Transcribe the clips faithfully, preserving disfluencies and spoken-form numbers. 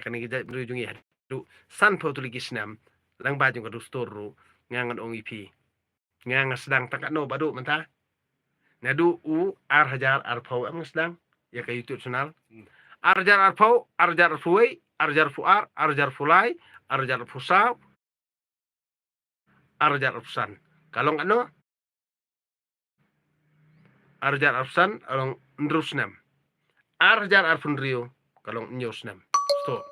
kane ka jaitbynriew jong ngi haduh sanphew tylli ki snem, lyngba jong ka dustur ruh, nga ngan ong ïa phi. Nga nga sdang tang katno ba duh mynta. Naduh u ar hajar arphew em nga sdang ïa ka YouTube channel. Hmm. Ar hajar arphew, ar hajar arphew wei, ar hajar arphew ar, ar hajar arphew lai, ar hajar arphew saw, ar hajar arphew san. Ka long katno? Ar hajar arphew san, ka long hynriew snem. Ar hajar arphew hynriew, ka long hynñiew snem. Stop.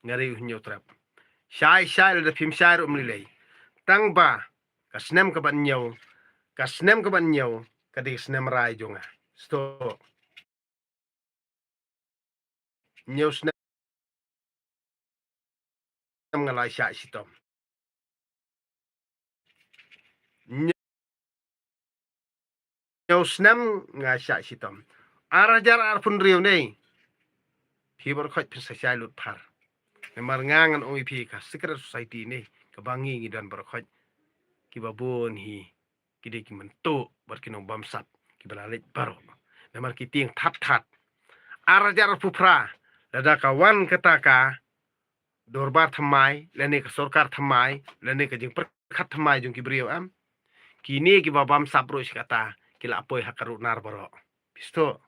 Nga ri u hynñiew trep. Shai, shai, lada phim shai ruh ym lei lei. Tang ba ka snem kaba hynñiew, ka snem kaba hynñiew ka dei ka snem rai jong nga. Stop. Hynñiew snem nga la shah shitom. Hynñiew snem nga shah shitom. Ar hajar arphew hynriew ne, phi baroh khoit phin sa shai lut phar. Namar nga ngan ong ïa phi, ka secret society ne, kaba ngi ngi don baroh khoit, kiba bun hi ki dei ki myntoi bad ki nongbamsap kiba la leit baroh. Namar ki tieng that that. Ar hajar arphew phra, lada ka wan kata ka dorbar thymmai lane ka sorkar thymmai lane ka jingpyrkhat thymmai jong ki briew, em, kine kiba bamsap ruh shi katta ki la poi ha ka runar baroh. Phi sngewthuh?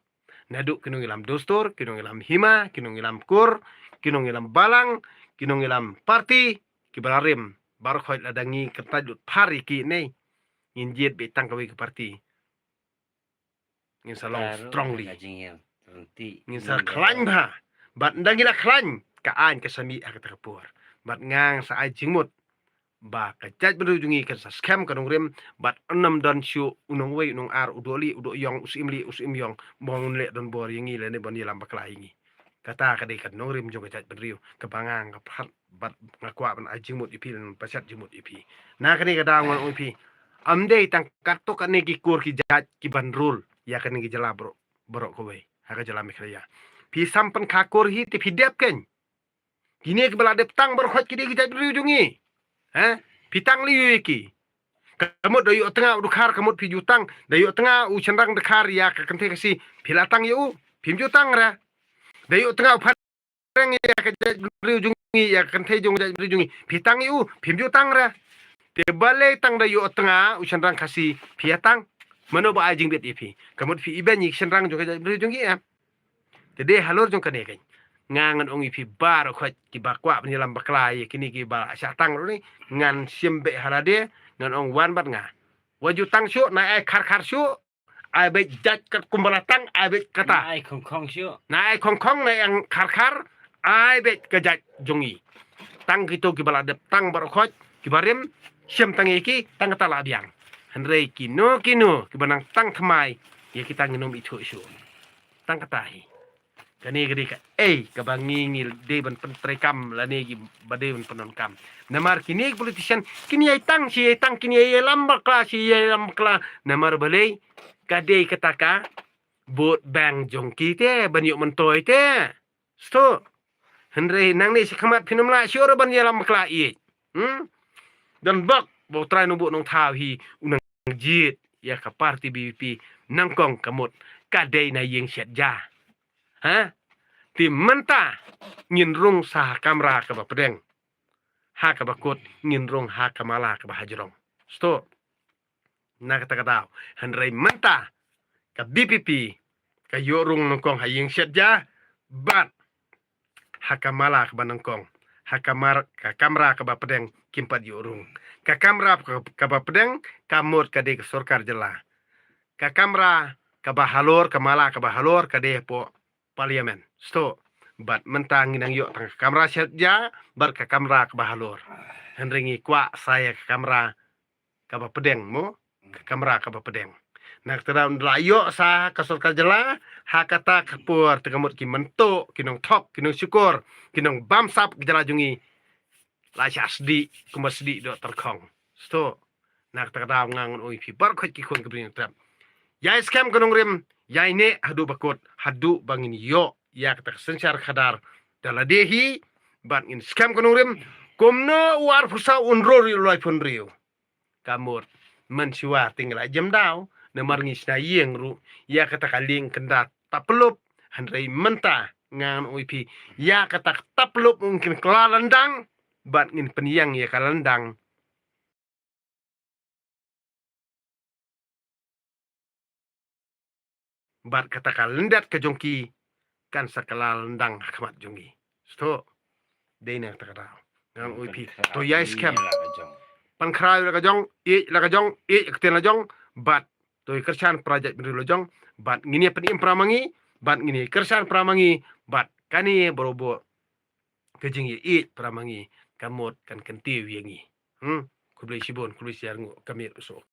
Naduh ki nongïalam dustur, ki nongïalam hima, ki nongïalam kur, ki nongïalam balang, ki nongïalam parti, kiba la rim. Baroh khoit lada ngi kyntait lut phar ïa kine, ngin jied beit tang kawei ka parti. Ngin sa long strongly. Ngin sa khlaiñ bha. Bad ynda ngi la khlaiñ, ka aiñ ka sa mih ha kata ka por. Bad nga nga sa ai jingmut ba ka jaitbynriew jong ngi kan sa skhem ka nongrim, bad ym don shuh u nongwei u nongar, u dohlieh u dohïong, u syiem lieh u syiem ïong, ba un leh donbor ïa ngi lane ban ïalam bakla ïa ngi. Kata ka dei ka nongrim jong ka jaitbynriew kaba nga nga pyrkhat bad nga kwah ban ai jingmut ïa phi, ban pynshet jingmut ïa phi. Na kane ka daw ngan ong ïa phi, ym dei tang katto katne ki kur ki jait kiban rule ïa kane ka jylla baroh, baroh kawei ha ka jylla Meghalaya. Phi sam pynkha kur hi te phi dep kein. Kine kiba la dep tang baroh khoit ki dei ki jaitbynriew jong ngi. He? Phi tang lei ïa ki. Ka mut da ïoh tnga u dkhar, ka mut phi ju tang. Da ïoh tnga u shynrang dkhar ïa ka kynthei Khasi, phi la tang ïa u, phim ju tang re. Da ïoh tnga u phareng ïa ka jaitbynriew jong ngi, ïa ka kynthei jong ka jaitbynriew jong ngi, phi tang ïa u, phim ju tang re. Te balei tang da ïoh tnga u shynrang Khasi phi ïa tang? Mano ba ai jingbit ïa phi? Ka mut phi ibeiñ ïa ki shynrang jong ka jaitbynriew jong ngi, em? Te dei halor jong kane kein, nga ngan ong ïa phi baroh khoit kiba kwah ban ïalam bakla ïa kine kiba shah tang ruh ne, ngan shim beit ha lade, ngan ong wan bad nga. Wat ju tang shuh, nai ai khar khar shuh, ai beit jait katkum ba la tang, ai beit kata. Nai ai khong khong shuh. Nai ai khong khong, nai ai khar khar, ai beit ka jait jong ngi. Tang kito kiba la dep tang baroh khoit, kiba rim, shim tang ïa ki, tang kata la biang. Hynrei kino kino kiba nang tang thymmai ïa kita, nginym ithuh shuh. Tang kata hi. Kane ka dei kaei kaba ngi ngi dei ban pyntreikam lane kiba dei ban pyndonkam. Namar kine ki politician kin ïai tang shi ïai tang, kin ïai ïalam bakla shi ïai ïalam bakla. Namar balei? Ka dei kata ka vote bank jong ki te, ban ïoh myntoi te. Sngewthuh? Hynrei nangne shakhmat phin ym lah shuh ruh ban ïalam bakla ïeit. Hmm? Don bok ba U Trai Nongbuh Nongthaw hi u nang jied ïa ka party B B P nyngkong, ka mut ka dei na ïing shet ja. Ha? Te mynta ngin rung sa ha kamra kaba pdeng. Ha kaba kut ngin rung ha ka mala kaba hajrong. Sngewthuh? Na kata ka daw, hynrei mynta ka B B P ka ïoh rung nyngkong ha ïing shet ja bad ha ka mala kaba nyngkong. Ha ka mar-, ka kamra kaba pdeng kim pat ïoh rung. Ka kamra ka-, kaba pdeng ka mut ka dei ka sorkar jylla. Ka kamra kaba halor, ka mala kaba halor ka dei hapoh Parliament. Sngewthuh? Bad mynta ngi nang ïoh tang ka kamra shet ja bad ka kamra kaba halor. Hynrei ngi kwah sa ïa ka kamra kaba pdeng mo, ka kamra kaba pdeng. Na kata daw la ïoh sa ka sorkar jylla, ha kata ka por te ka mut ki myntoi, ki nongthok, ki nongshukor, ki nongbamsap ka jylla jong ngi la shah sdieh kumba sdieh doh tyrkhong. Sngewthuh? Na kata ka daw nga ngan ong ïa phi baroh khoit ki khun ki briew nongtrep, ïai skhem ka nongrim, ïai neh haduh ba kut, haduh ba ngin ïoh ïa kata ka synshar khadar da lade hi. Bad ngin skhem ka nongrim, kumno u arphew saw un rung ïa u laiphew hynriew. Ka mut mynshuwa te ngi la jem daw, namar ngi shna ïing ruh ïa kata ka lieng kynda taplup. Hynrei mynta Ngan ong ïa phi, ïa kata ka tap lup ngin kylla lyndang, bad ngin pynïeng ïa ka lyndang. Bad kata ka lyndet ka jong ki kan sa kylla lyndang ha khmat jong ngi. Sngewthuh. Dei na kata ka daw ngan ong ïa phi, to ïai skhem. Pynkhraw la ka jong, ïeit la ka jong, ïeit ka ktien la jong, bad to ïai kyrshan para jaitbynriew la jong, bad ngin ïa pynim para ma ngi, bad ngin ïa kyrshan para ma ngi, bad kane baroh ka jingïeit para ma ngi kan mut kan kyntiew ïa ngi. Hmm, khublei shibun, khublei shihajar nguh, ka miet u suk.